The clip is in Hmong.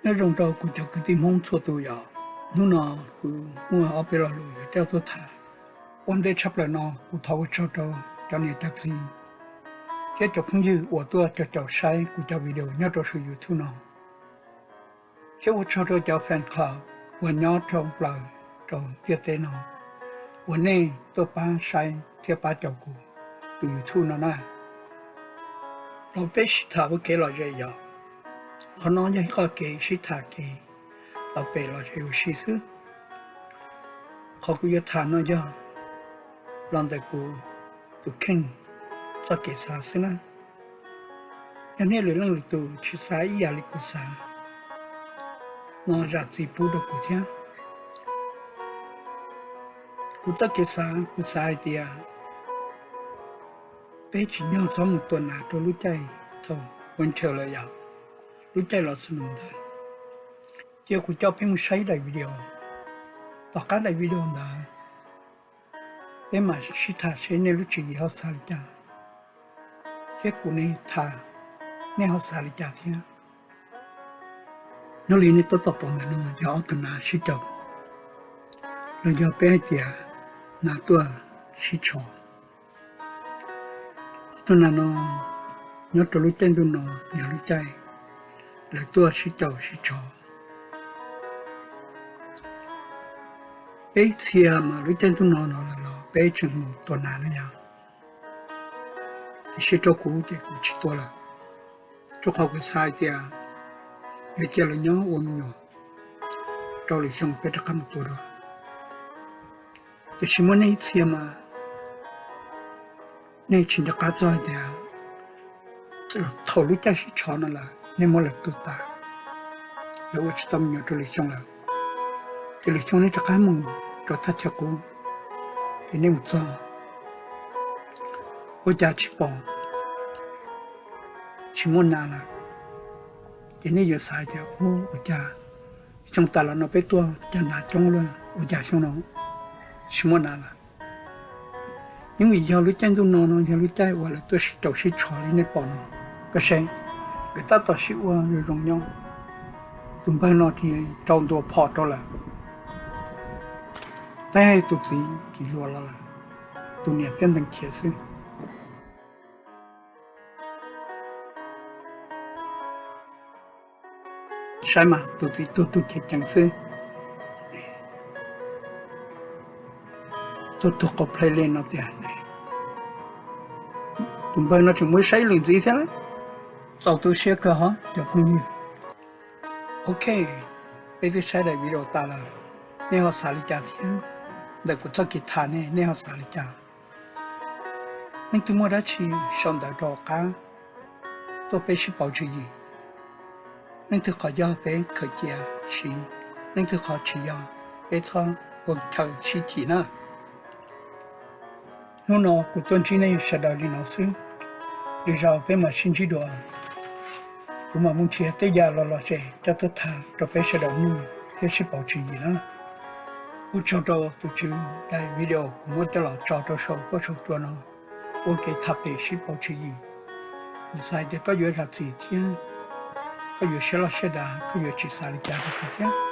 Nyob zoo rau kuv cov kwv tij Hmoob txhua tus yom. Hnub no kuv muaj ob peb lo lus yuav coj tuaj tham. Ua ntej tshaj plaws no kuv thov ua tsaug rau cov niam cov txiv thiab cov phooj ywg uas tuaj caum caum saib kuv cov video nyob rau saum YouTube no, thiab ua tsaug rau cov fan club uas nyob thoob plaws rau ntiaj teb no uas nej tuaj pab saib thiab pab caum kuv tus YouTube no na. Los peb sib tham ua kev lom zem yom. Qhov no yog ib qho kev sib tham kev lom pem lom zem ua si xwb. Qhov kuv yuav tham no yog los ntawm kuv tus kheej txoj kev xav xwb na. Yog nej lwm leej lwm tus tsis xav ib yam li kuv xav no zam txim pub rau kuv thiab. Kuv txoj kev xav, kuv xav hais tias peb tsim nyog txhob mus tua nas rau lub caij thaum winter lawm yom, lub caij los xu nus ntawd. Cia kuv coj peb mus saib daim video. Tom qab daim video ntawd peb mam sib tham seb nej lub tswv yim ho xav li cas, thiab kuv ne tham nej ho xav li cas thiab. Nyob li nej tab tom pom ntawm no yog ob tug nas sib caum, los yog peb hais tias nas tuaj sib tsho. Ob tug nas no nyob rau lub caij ntuj no yog lub caij lawv tuaj sib caum sib tsho. Peb ib txhia mas lub caij ntuj no no lawm los peb tseem mus tua nas na yom. Tiam sis rau kuv ces kuv tsis tua lawm, rau qhov kuv xav hais tias yuav cia lawv nyob ua me nyuam rau lwm xyoo peb rov qab mus tua dua. Tiam sis muaj nej ib txhia mas nej tsis nco qab txog hais tias thaum lub caij sib tsho no lawm nej muab lawv tua tas, lawv ua tsis tau me nyuam rau lwm xyoo lawm, ces lwm xyoo nej rov qab mus rau thaj chaw qub, ces nej mus txog ua cas tsis pom, tsis muaj nas lawm. Ces nej yuav xav tias ua cas xyoo tas los no peb tuaj cas nas coob luaj, ua cas xyoo no tsis muaj nas lawm. Yeej vim yog lub caij ntuj no no yog lub caij uas lawv tuaj sib caum sib tsho li nej pom no. Koj saib, nkawd tab tom sib ua zoo zoo nyob, tus npawg no ces rau ntua phom rau lawm, tab tus txiv kis luas los lawm, tus niam thiab ntees khiav xwb. Saib mas tus txiv tuag tu ceev ceev xwb, tuag tuag qau plhe li no tiag. Tus npawg no tseem muaj ib sab ib lwm ntxiv thiab lawm. Txaus tu siab kawg hov cov phooj ywg. Ok, peb twb saib daim video tas lawm, nej ho xav li cas thiab? Ntawm kuv txoj kev tham ne nej ho xav li cas? Leej twg muaj dab tsi sau ntawv rau hauv qab tuaj peb sib pauv tswv yim. Leej twg qhov yog peb khaws cia siv, leej twg qhov tsis yog peb txhob ua chaw sib chim na. Hnub no kuv tuaj ntsib nej sawv daws li no xwb, lwm zaus peb mam sib ntsib dua. Kuv mam mus nrhiav tej yam los lom zem coj tuaj tham rau peb sawv daws mloog thiab sib pauv tswv yim na. Ua tsaug rau tus tswv daim video kuv muab coj los tso rau saum huab saum cua no ua kev tham pem sib pauv tswv yim. Kuv xav hais tias koj yuav zam txim thiab koj yuav siab loj siab dav, koj yuav tsis xav li cas rau kuv thiab.